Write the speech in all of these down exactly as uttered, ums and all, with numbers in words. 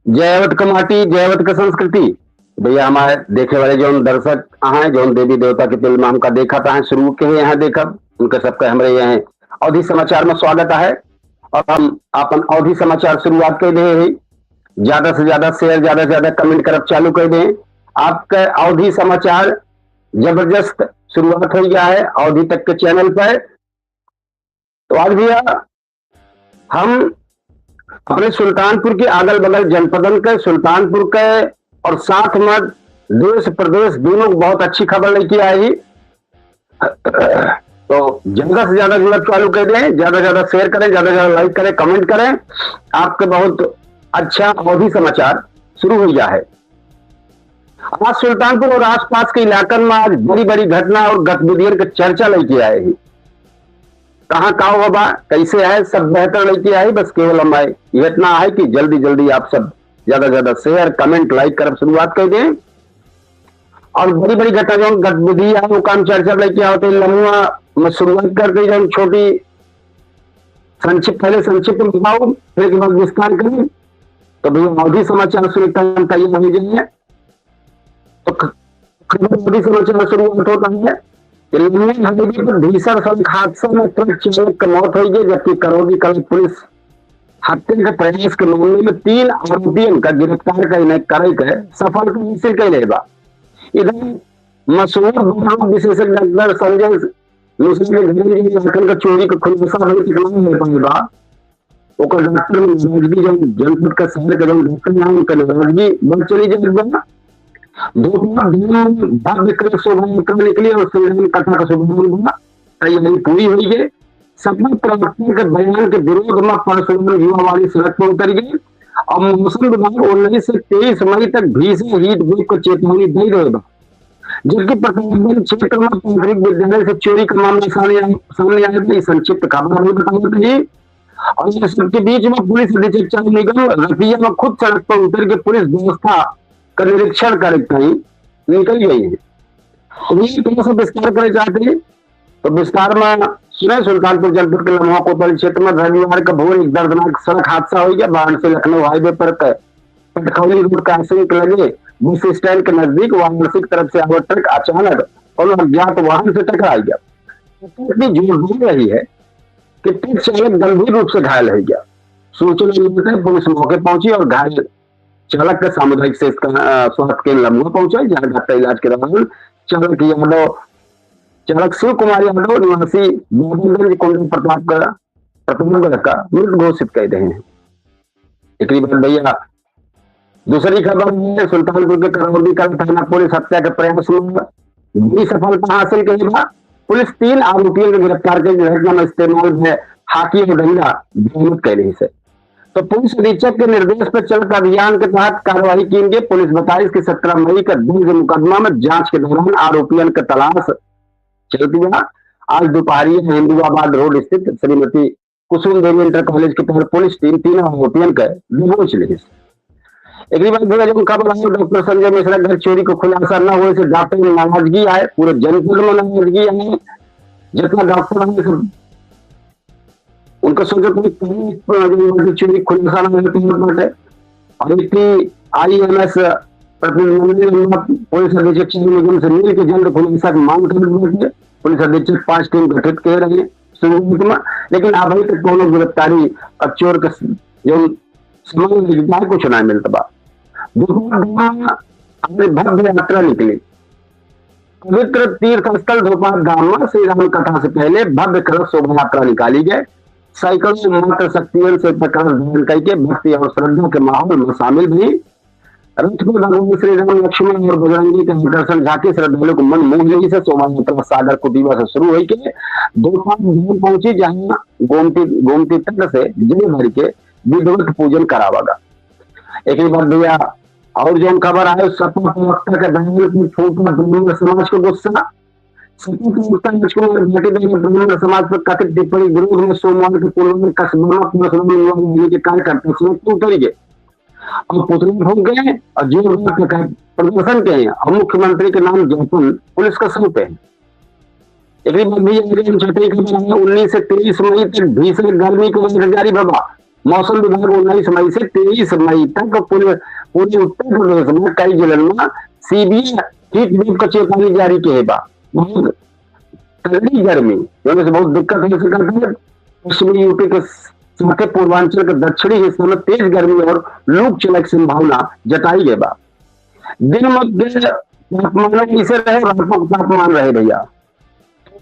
जय अवध का माटी, जय अवध का संस्कृति। भैया, हमारे देखे वाले जौन दर्शक हैं, जौन देवी देवता के फिल्म हमका देखत हैं, शुरू के यहाँ देखब, उनके सबके हमरे यहाँ अवधी समाचार में स्वागत है। और हम अपन अवधी समाचार शुरुआत कर दे हैं। ज्यादा से ज्यादा share, ज्यादा से ज्यादा comment करब चालू कर दें। आपके अवधी समाचार जबरदस्त शुरुआत हो गया है अवधी तक के channel पर। तो आज भैया, हम अपने सुल्तानपुर के अगल बगल जनपदन के, सुल्तानपुर के और साथ में देश प्रदेश दोनों को बहुत अच्छी खबर लेके आए ही। तो ज्यादा से ज्यादा जुड़ब चालू कर दें, ज्यादा से ज्यादा share करें, ज्यादा से ज्यादा like करें, comment करें। आपके बहुत अच्छा अवधी समाचार शुरू हो गया है। आज सुल्तानपुर और आसपास के इलाकन में आज बड़ी बड़ी घटना और गतिविधियन के चर्चा लेके आए ही। कहाँ का हुआ बा, कैसे है, सब बेहतर लेके आए ही। बस केवल हमारे ये इतना है कि जल्दी जल्दी आप सब ज्यादा ज्यादा share, comment, like करब शुरुआत कर दें। और बड़ी बड़ी घटना जौन गतिविधि है, वो काम चर्चा लेके आवते हैं। लमुआ में शुरुआत कर दी, जौन छोटी संक्षिप्त, पहले संक्षिप्त में बताओ, फिर एक बार विस्तार करें। तो भैया, अवधी समाचार सुनने का हम तैयार हो जाइए। तो ख-, खबर अवधी समाचार शुरुआत होता है कि लमुआ highway पर भीषण सड़क हादसा में ट्रक चालक की मौत हो गई, जबकि करौदी कला पुलिस हत्या के प्रयास के मामले में तीन आरोपियन का गिरफ्तार करने, करे के सफलता हासिल कर ले बा। इधर मशहूर दुर्घटना विशेषज्ञ डॉक्टर संजय मिश्रा के घर में जो लाखन का चोरी का खुलासा अभी तक नहीं हो पाए बा, ओकर डॉक्टर में नाराजगी, जौन जनपद का शहर के जौन डॉक्टर हैं, उनका नाराजगी बढ़ चली जात बा। दोपहर दिन भव्य कलश शोभा यात्रा निकली और संग्राम कथा का शुभारंभ हुआ। तैयारी पूरी हुई है। सपा प्रवक्ता के बयान के विरोध में परशुराम युवा वाली सड़क पर उतर गए और मौसम विभाग उन्नीस से तेईस मई तक भीषण heat wave को चेतावनी दे रहे बा। जबकि प्रतापगंज क्षेत्र में प्राथमिक विद्यालय से चोरी का मामला सामने आया, सामने आया था। ये संक्षिप्त खबर अभी बतावत ही। और ये सबके बीच में पुलिस अधीक्षक चारू निगम रतिया में खुद सड़क पर उतर के पुलिस व्यवस्था का निरीक्षण करे कहीं निकल गई है। तो ये थोड़ा सा विस्तार करे चाहते हैं, तो विस्तार में सुने, सुल्तानपुर जनपद के लम्हा कोतवाली क्षेत्र में रविवार का भोर एक दर्दनाक सड़क हादसा हो गया। वाराणसी लखनऊ highway पर क-, पटखौली रोड crossing के लगे बस स्टैंड के नजदीक वाराणसी की तरफ से आवत ट्रक अचानक और अज्ञात वाहन से टकरा गया। इतनी जोरदार रही है कि ट्रक चालक गंभीर रूप से घायल हो गया। सूचना मिलते ही पुलिस मौके पहुंची और घायल चालक के सामुदायिक से इसका, अ, स्वास्थ्य केंद्र लम्हा पहुंचा, जहां डॉक्टर इलाज के दौरान चालक यादव, चालक शिव कुमार यादव निवासी बाबूगंज कोंडा प्रताप का, प्रतापगढ़ का मृत घोषित कर रहे हैं। एकरी बाद भैया, दूसरी खबर है, सुल्तानपुर के करौदी कला थाना पुलिस हत्या के प्रयास में बड़ी सफलता हासिल करी बा। पुलिस तीन आरोपियों के गिरफ्तार के घटना में इस्तेमाल भय हाकी और डंडा बरामद कर रही से। तो पुलिस अधीक्षक के निर्देश पर चलत अभियान के तहत कार्रवाई की गई। पुलिस बताई कि सत्रह मई का दर्ज मुकदमा में जांच के दौरान आरोपियों के तलाश चलती है। आज दोपहरिया हिंदुआबाद रोड स्थित श्रीमती कुसुम देवी इंटर कॉलेज के तहत पुलिस टीम तीन आरोपियन के दबोच लेहिस। एकरी बाद भैया जौन खबर आए, डॉक्टर संजय मिश्रा घर चोरी के खुलासा न होए से डॉक्टर में नाराजगी आए, पूरे जनपद में नाराजगी आए। जितना डॉक्टर आए सब उनका सोचो कोई कहीं, अ, जो घर चोरी खुलासा न होए तो बात है। और एक थी आईएमएस प्रतिनिधिमंडल ने पुलिस अधीक्षक चारू निगम से मिल के जल्द खुलासा की मांग करत बाटे। पुलिस अधीक्षक पांच टीम गठित कर रहे हैं शुरुआत में, लेकिन अभी तक कोनो गिरफ्तारी और चोर का स-, जौन सामान ले जाए कुछ ना मिलता बा। दोपहर धाम आज भव्य यात्रा निकली। पवित्र तीर्थ स्थल धोपात धाम में श्री राम कथा से पहले भव्य कलश शोभा यात्रा निकाली गई। सैकड़ों मातृशक्तियन से कलश धारण करके भक्ति और श्रद्धा के माहौल में शामिल भी। रथ में भगवान श्री राम, लक्ष्मण और बजरंगी के आकर्षण झांकी श्रद्धालु को मन मोह लेही से शोभा यात्रा सागर कुटीवा से शुरू होई के धोपात धाम पहुंची, जहां गोमती, गोमती तट से जल भर के विधिवत पूजन करावा गा। एकरी बाद भैया और जौन खबर आए, सपा प्रवक्ता के बयान पर फूटा ब्राह्मण समाज को गुस्सा। सपा प्रवक्ता राजकुमार भाटी द्वारा ब्राह्मण समाज पर कथित टिप्पणी विरोध में सोमवार के पूर्वाह्न कस्बा में पुलिस बल युवा वाहिनी के कार्यकर्ता सड़क पर उतर गए और पुतला फूंक गए और जोरदार प्रकार प्रदर्शन किए और मुख्यमंत्री के नाम ज्ञापन पुलिस को सौंपे। एकरी बाद भी आगे हम छठे खबर है, उन्नीस से तेईस मई तक भीषण गर्मी को वजह जारी बा। मौसम विभाग उन्नीस मई से तेईस मई तक पूरे, पूरे उत्तर प्रदेश में कई जिलन में severe heat wave का चेतावनी जारी किहे बा। बहुत तगड़ी गर्मी, जौन से बहुत दिक्कत हो सकत है। पश्चिमी यूपी के साथे पूर्वांचल के दक्षिणी हिस्सा में तेज गर्मी और लू चले के संभावना जताई गई बा। दिन में के तापमान इसे रहे, रात को तापमान रहे भैया।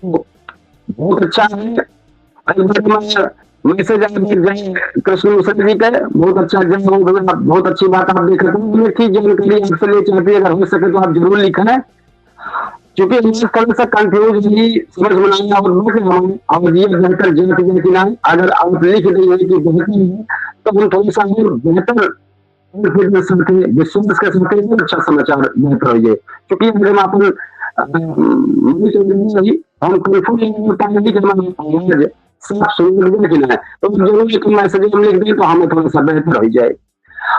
बहुत अच्छा है। कई बार मैं मैसेज आ गया जय कृष्ण मिश्रा जी के, बहुत अच्छा, जय हो भैया, बहुत अच्छी बात आप देख रहे हैं। हमें की जानकारी आपसे ले चाहती है, अगर हो सके तो आप जरूर लिखें, क्योंकि हम इस तरह से कंफ्यूज नहीं समझ में आया और लोग हमारे और ये बेहतर जान सके कि ना, अगर आप लिख रही है कि बेहतर है, तो हम थोड़ा सा और बेहतर और फिर साथ ही विश्वास के साथ ही अच्छा समाचार बेहतर हो जाए। क्योंकि अगर हम अपन, अ, मनी चंद्र नहीं, हम कंफर्म नहीं हो पाएंगे कि हमारा आवाज साफ सुनाई दिया कि ना। तो जरूर एक मैसेज हम लिख दें तो हमें थोड़ा सा बेहतर हो जाए।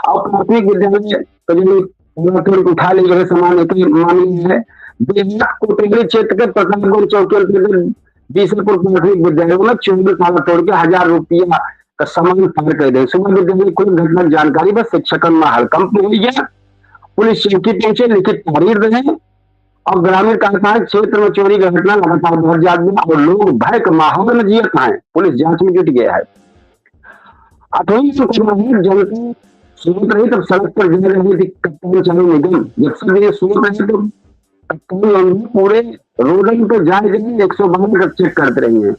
और प्राथमिक विद्यालय तो जो उठा ले गए सामान एक ही मामले है। देहात कोतवाली क्षेत्र के प्रतापगंज चौकी अंतर्गत बीसलपुर प्राथमिक विद्यालय में चोर ने ताला तोड़ के हजार रुपया का सामान फाड़ कर दे। सुबह विद्यालय खुले, घटना की जानकारी बस शिक्षकन में हड़कंप हो गया। पुलिस चौकी पहुंचे, लिखित तहरीर दें और ग्रामीण कहता है क्षेत्र में चोरी की घटना लगातार बढ़ जाती है और लोग भय के माहौल में जियत हैं। पुलिस जांच में जुट गया है। अठोई से कर रहे हैं, जनता सोवत रही तब सड़क पर जा रही थी कप्तान चालू निगम। जब सब ये सोवत रहे तो कप्तान लंबी पूरे रोडन पे जाए जाए एक सौ बारह का चेक करते रही हैं।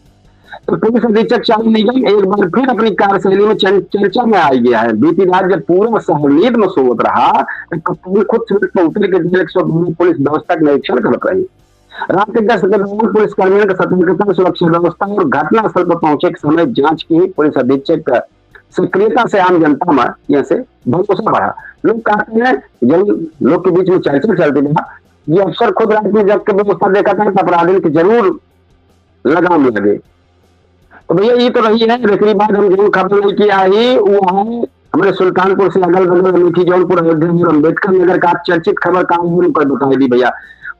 तो पुलिस अधीक्षक चालू निगम एक बार फिर अपनी कार्यशैली में चर-, चर्चा में आ गया है। बीती रात जब पूरा शहर नींद में सोवत रहा तो कप्तान खुद सड़क पर उतर के एक सौ बारह पुलिस व्यवस्था का निरीक्षण करत रही। रात के गश्त के दौरान पुलिसकर्मियों के सतर्कता, सुरक्षा व्यवस्था और घटना स्थल पर पहुंचे के समय जांच की पुलिस अधीक्षक का सक्रियता से आम जनता में यहाँ से भरोसा बढ़ा। लोग कहते हैं, जब लोग के बीच में चर्चा चलती रहा, ये अफसर खुद रात में जग के व्यवस्था देखा था, तो अपराधियों की जरूर लगाम लगे। तो भैया, ये तो रही है। एकरी बाद हम जौन खबर लेके आई, वो है हमारे सुल्तानपुर से अगल बगल अमेठी, जौनपुर, अयोध्या और अम्बेडकर नगर का चर्चित खबर का हम कर बताई दी भैया।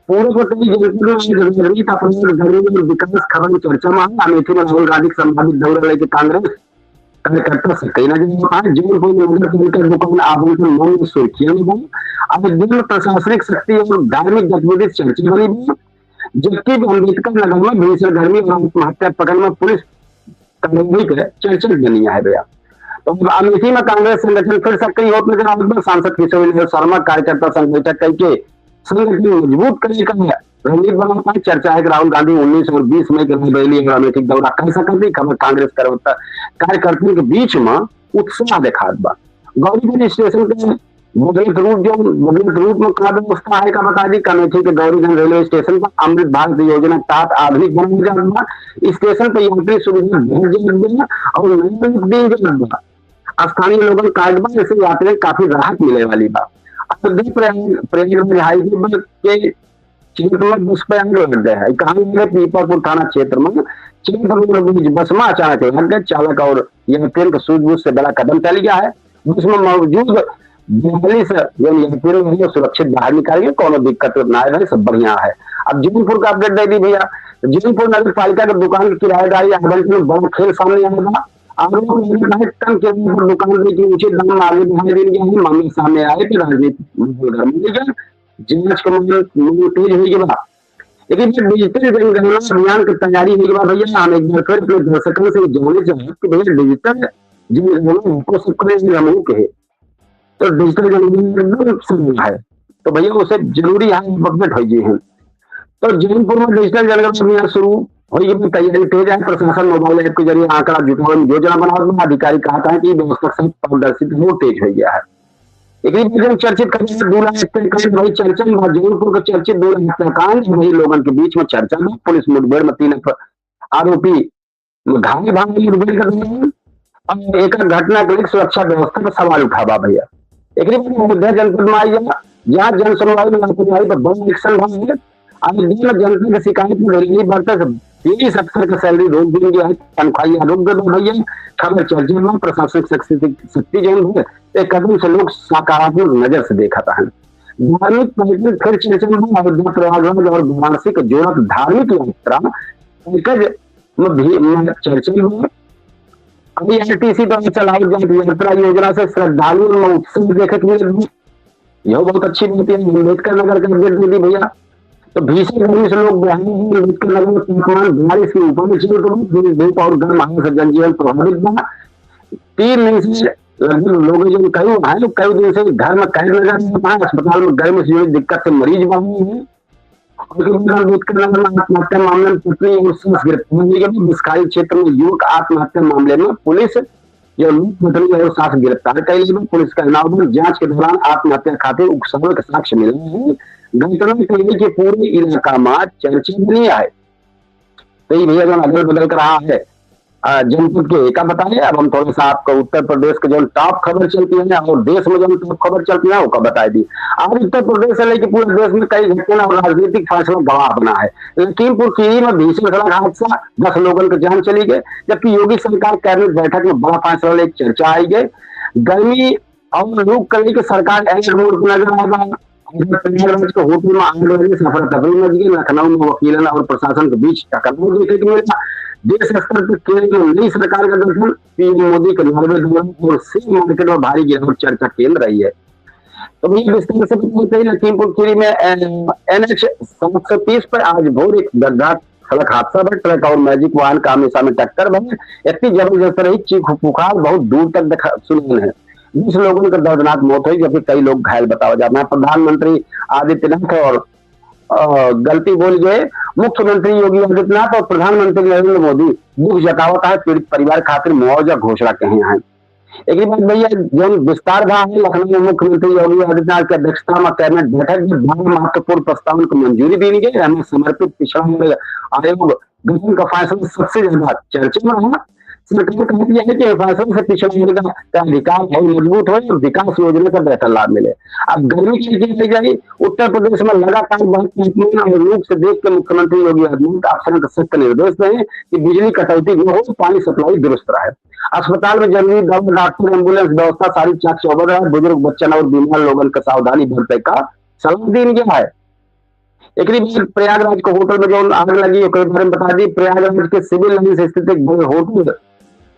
पूरे को तभी जनपद में आज राजनीति, अपराध, गर्मी और विकास खबर चर्चा में है। अमेठी में राहुल गांधी के संभावित दौरा लेके कांग्रेस कार्यकर्ता सक्रिय नजर आ रहा है। जौनपुर में नगर पालिका दुकान आवंटन मामला सुर्खियों में बा। अयोध्या में प्रशासनिक शक्ति और धार्मिक गतिविधि चर्चा बनी बा। जबकि अम्बेडकर नगर में भीषण गर्मी और आत्महत्या प्रकरण में पुलिस कार्रवाई के चर्चा बनी है भैया। तो अब अमेठी में कांग्रेस संगठन फिर सक्रिय होत नजर आवत बा। सांसद किशोरी लाल शर्मा कार्यकर्ता संग बैठक करके संगठन मजबूत करे का रणनीति बनावत है। चर्चा है कि राहुल गांधी उन्नीस और बीस मई के रायबरेली और अमेठी दौरा कर सकत है। खबर कांग्रेस करवता कार्यकर्तन के बीच में उत्साह देखात बा। गौरीगंज स्टेशन के बदलत रूप, जो बदलत रूप में का व्यवस्था है का बता दी। अमेठी के गौरीगंज रेलवे स्टेशन पर अमृत भारत योजना के तहत आधुनिक बनावल जात बा। स्टेशन पर यात्री सुविधा बढ़ जात बा और नया रूप दीन जात बा। स्थानीय लोगन का बा, इससे यात्रियों को काफी राहत मिले वाली बा। अयोध्या प्रयाग, प्रयागराज हाईवे पर के क्षेत्र में बस पे आग लग गया है। कहाँ लग गया? पीपलपुर थाना क्षेत्र में चंद्र रोड बीच बस में अचानक लग गया। चालक और यात्रियों को सूझबूझ से बड़ा कदम चल गया है। बस में मौजूद बयालीस जन यात्री रहे, सुरक्षित बाहर निकाल गए, कोनो दिक्कत ना है भाई, सब बढ़िया है। अब जौनपुर का अपडेट दे दी भैया। जौनपुर नगर पालिका के दुकान के किराएदारी आवंटन में बड़ा खेल सामने आया था। आरोप लगा था कम किराए पर दुकान दे के ऊंचे दाम में आगे बढ़ा दिया गया है। मामले सामने आए तो राजनीतिक माहौल गर्म हो गया। जांच का मामला, मामला तेज हो गया। लेकिन ये डिजिटल जनगणना अभियान की तैयारी हो गया भैया। हम एक बार फिर अपने दर्शकों से जानना चाहते कि भैया डिजिटल जनगणना हमको सब करे, ये हम लोग के है। तो डिजिटल जनगणना एकदम शुरू है, तो भैया उसे जरूरी है, अपडेट हो गए हैं। तो जौनपुर में डिजिटल जनगणना अभियान शुरू हो गई, तैयारी तेज है। प्रशासन मोबाइल ऐप के जरिए आंकड़ा जुटावे में योजना बनावत बा। अधिकारी कहता है कि व्यवस्था सब पारदर्शिता और तेज हो गया है। एक जन चर्चित खबर है, दो लाख हत्याकांड भाई चर्चा में बा। जौनपुर का चर्चित दो लाख हत्याकांड भाई लोगन के बीच में चर्चा में, पुलिस मुठभेड़ में तीन अप-, आरोपी घायल भाई मुठभेड़ कर रहे हैं। अब एक घटना के लिए सुरक्षा व्यवस्था पर सवाल उठा बा भैया। एक अयोध्या जनपद में आई है, यहाँ जन सुनवाई में लापरवाही पर बड़ा एक्शन भा है। अयोध्या में जनता के शिकायत में रेलवे वर्कर से तेईस अफसर का सैलरी रोक देंगे, है तनख्वाही रोक दे दो भैया। खबर चर्चा में, प्रशासनिक शक्ति, शक्ति जौन है, एक कदम से लोग सकारात्मक नजर से देखा था। धार्मिक पर्यटन फिर चर्चा में, अयोध्या, प्रयागराज और वाराणसी को जोड़त धार्मिक यात्रा पैकेज में भी, में चर्चा में। अभी आरटीसी द्वारा चलावल जात यात्रा योजना से श्रद्धालुअन में उत्साह देखे के मिलत बा। यह बहुत अच्छी बात है, अम्बेडकर नगर का अपडेट दे दी भैया। तो भीषण गर्मी से लोग बेहाल हैं, अम्बेडकर नगर में तापमान बयालीस के ऊपर में चल रहा है, धूप और गर्म हवा से जनजीवन प्रभावित बा। तीन दिन से लगभग लोग जो कई हैं, कई दिन से घर में कैद नजर आ रहा है, अस्पताल में गर्मी से जुड़ी दिक्कत से मरीज बढ़ रहे हैं। और अम्बेडकर नगर में आत्महत्या मामले में पत्नी और सास गिरफ्तार हुई है। बिस्कारी क्षेत्र में युवक आत्महत्या मामले में पुलिस या लोक पत्नी और सास गिरफ्तार कर ली। पुलिस का नाम पर जांच के दौरान आत्महत्या खातिर उकसावे के साक्ष्य मिले हैं। घटना के लिए के पूरे इलाका में चर्चा बनी है। तो ये भैया जो अगल बगल का रहा है, आ, जनपद के एका बताए। अब हम थोड़ा सा आपको उत्तर प्रदेश के जो टॉप खबर चलती है और देश में जो टॉप खबर चलती है, ओका बताए दी। आज उत्तर प्रदेश से लेके पूरे देश में कई घटना और राजनीतिक फैसला गवाह बना है। लखीमपुर खीरी में भीषण सड़क हादसा, दस लोगन के जान चली गए, जबकि योगी सरकार कैबिनेट बैठक में बड़ा फैसला लेके चर्चा आई गए। गर्मी और लू के लेके सरकार अलर्ट मोड पर नजर आ रहा है। अगर प्रयागराज के होटल में आग लगे, अफरा तफरी मच गई। लखनऊ में वकीलन और प्रशासन के बीच टकराव देखे के मिला। देश स्तर पर केरल में नई सरकार का गठन, पीएम मोदी के नॉर्वे दौरा और शेयर मार्केट में भारी गिरावट चर्चा केंद्र रही है। तो भैया विस्तार से बताते हैं, लखीमपुर खीरी में एनएच सात सौ तीस पर आज भोर एक दर्दनाक सड़क हादसा भा, ट्रक और मैजिक वाहन का आमने सामने टक्कर भा। इतनी जबरदस्त रही, चीख पुकार बहुत दूर तक देखा सुनान है। बीस लोगन का दर्दनाक मौत हुई, जबकि कई लोग घायल बतावा जात हैं। प्रधानमंत्री आदित्यनाथ और, अ, गलती बोल गए, मुख्यमंत्री योगी आदित्यनाथ और प्रधानमंत्री नरेंद्र मोदी दुख जतावत है, पीड़ित परिवार खातिर मुआवजा घोषणा कहे हैं। एक बात भैया, जौन विस्तार भा है, लखनऊ में मुख्यमंत्री योगी आदित्यनाथ की अध्यक्षता में कैबिनेट बैठक में बारह महत्वपूर्ण प्रस्तावन को मंजूरी दी गई। हमें समर्पित पिछड़ा वर्ग आयोग गठन का फैसला सबसे ज्यादा चर्चा में रहा। सरकार कहती है कि फैसला से पिछड़ा वर्ग का अधिकार और मजबूत हो और विकास योजना का बेहतर लाभ मिले। अब गर्मी की चीज रह गई, उत्तर प्रदेश में लगातार बढ़त तापमान और लू से देख के मुख्यमंत्री योगी आदित्यनाथ अफसरन का सख्त निर्देश दें कि बिजली कटौती न हो, पानी सप्लाई दुरुस्त रहे। अस्पताल में जरूरी दवा, डॉक्टर, एम्बुलेंस व्यवस्था सारी चाक चौबंद रहे। बुजुर्ग, बच्चन और बीमार लोगन का सावधानी बरते का सलाह दीन गया है। एकरी बाद प्रयागराज के होटल में जौन आग लगी, ओकरे बारे में बता दी। प्रयागराज के सिविल लाइन से स्थित एक बड़े होटल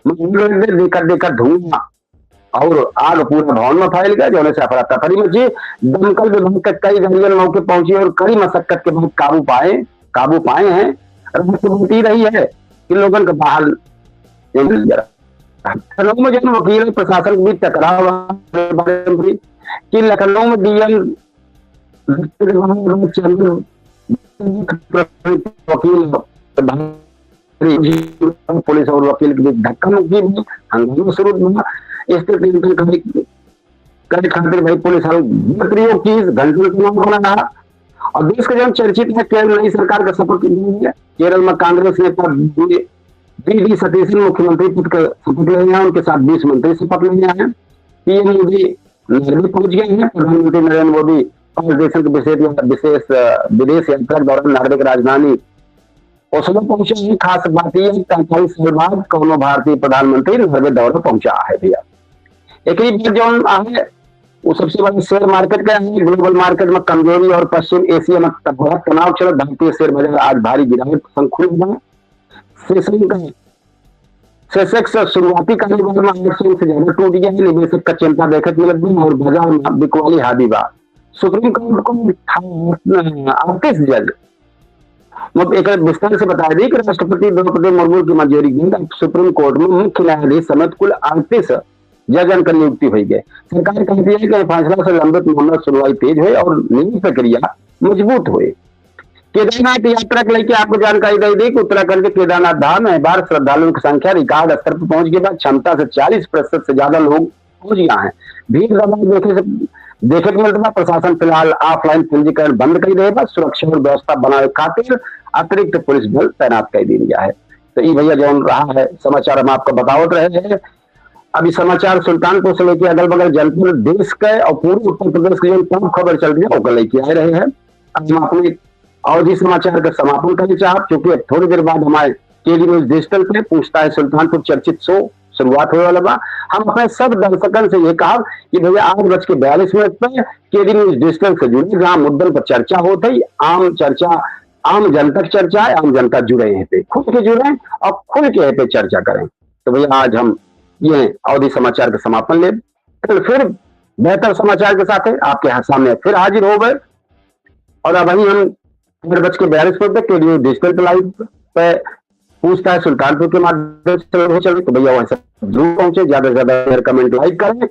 में आग लग गई, देखा देखा धुआं और आग पूरे भवन में फैल गया, जौने से अफरा तफरी मची। दमकल विभाग के कई गाड़ियां मौके पहुंची और कड़ी मशक्कत के बाद काबू पाए, काबू पाए हैं। राहत तो बहुत ही रही है कि लोगन के बाहर लखनऊ में जौन वकील और प्रशासन के बीच टकराव हुआ, बारे में भी कि लखनऊ में डीएम चंद्र वकील, पुलिस और वकील के बीच धक्का मुक्की हुई, हंगामा शुरू हुआ। स्थिति नियंत्रण करने, करने खातिर भाई पुलिस हल प्रयोग की, घंटों का मामला रहा। और देश का जौन चर्चित है, केरल नई सरकार का शपथ ग्रहण है। केरल में कांग्रेस नेता वी डी सतीशन मुख्यमंत्री पद का शपथ ले हैं, उनके साथ बीस मंत्री शपथ ले हैं। पीएम मोदी नॉर्वे पहुंच गए हैं। प्रधानमंत्री नरेंद्र मोदी पांच देशों के विशेष, विशेष, अ, विदेश यात्रा के दौरान नॉर्वे की राजधानी ओस्लो पहुंचे हैं। खास बात यह है कि पैंतालीस साल बाद कौनो भारतीय प्रधानमंत्री नॉर्वे दौरा पहुंचा है भैया। एक ही बात जौन है, वो सबसे बड़ा शेयर मार्केट का है। ग्लोबल मार्केट में कमजोरी और पश्चिम एशिया में बढ़त तनाव चलत भारतीय शेयर बाजार आज भारी गिरावट संग खुल गया। सेशन का सेसेक्स शुरुआती कारोबार में आठ सौ से ज्यादा टूट गया है। निवेशक का चिंता देखत मिलत बा और बाजार में बिकवाली हावी बा। सुप्रीम कोर्ट को अड़तीस जज, मतलब एक विस्तार से बता दी कि राष्ट्रपति द्रौपदी मुर्मू की मंजूरी के बाद अब सुप्रीम कोर्ट में मुख्य न्यायाधीश समेत कुल अड़तीस जजन का नियुक्ति हुई गई। सरकार कहती है कि फैसला से लंबित मामला सुनवाई तेज हुई और न्यायिक प्रक्रिया मजबूत हुई। केदारनाथ यात्रा के लेके आपको जानकारी दे दी कि उत्तराखंड के केदारनाथ धाम में बार श्रद्धालुओं की संख्या रिकॉर्ड स्तर पर पहुंच गई बा। क्षमता से चालीस प्रतिशत से ज्यादा लोग पहुंच गया है। भीड़ दबाव देखे से, देखे के मिलत बा। प्रशासन फिलहाल ऑफलाइन पंजीकरण बंद कर दे बा। सुरक्षा और व्यवस्था बनावे खातिर अतिरिक्त पुलिस बल तैनात कर दिया गया है। तो ई भैया जौन रहा है समाचार हम आपको बतावत रहे हैं। अभी समाचार सुल्तानपुर से लेके अगल बगल जनपद देश के और पूरे उत्तर प्रदेश के जौन टॉप खबर चल रही है ओकर लेके आए रहे हैं। अब हम अपने अवधी समाचार का समापन करना चाहब, क्योंकि अब थोड़ी देर बाद हमारे केडी न्यूज डिजिटल पे पूछता है सुल्तानपुर चर्चित शो शुरुआत होने वाला बा। हम अपने सब दर्शकन से ये कहब कि भैया आठ बज के बयालीस मिनट पे केडी न्यूज डिजिटल से जुड़े, जहाँ मुद्दन पर चर्चा होत है, आम चर्चा, आम जन तक चर्चा है, आम जनता जुड़े हैं पे, खुल के जुड़े और खुल के है पे चर्चा करें। तो भैया आज हम ये अवधी समाचार के समापन लेब। कल फिर बेहतर समाचार के साथ आपके हा-, सामने फिर हाजिर होबे। और अबहीं हम चार बज के बयालीस मिनट पे केडीओ डिजिटल पे लाइव पे पूछता है सुल्तानपुर के माध्यम से हो चल, तो भैया वहाँ सब जरूर पहुंचे, ज्यादा से ज्यादा comment, like करें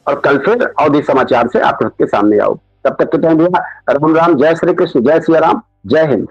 और कल फिर अवधी समाचार से आप सबके सामने आउब। तब तक के टाइम भैया राम राम, जय श्री कृष्ण, जय सिया राम, जय हिंद।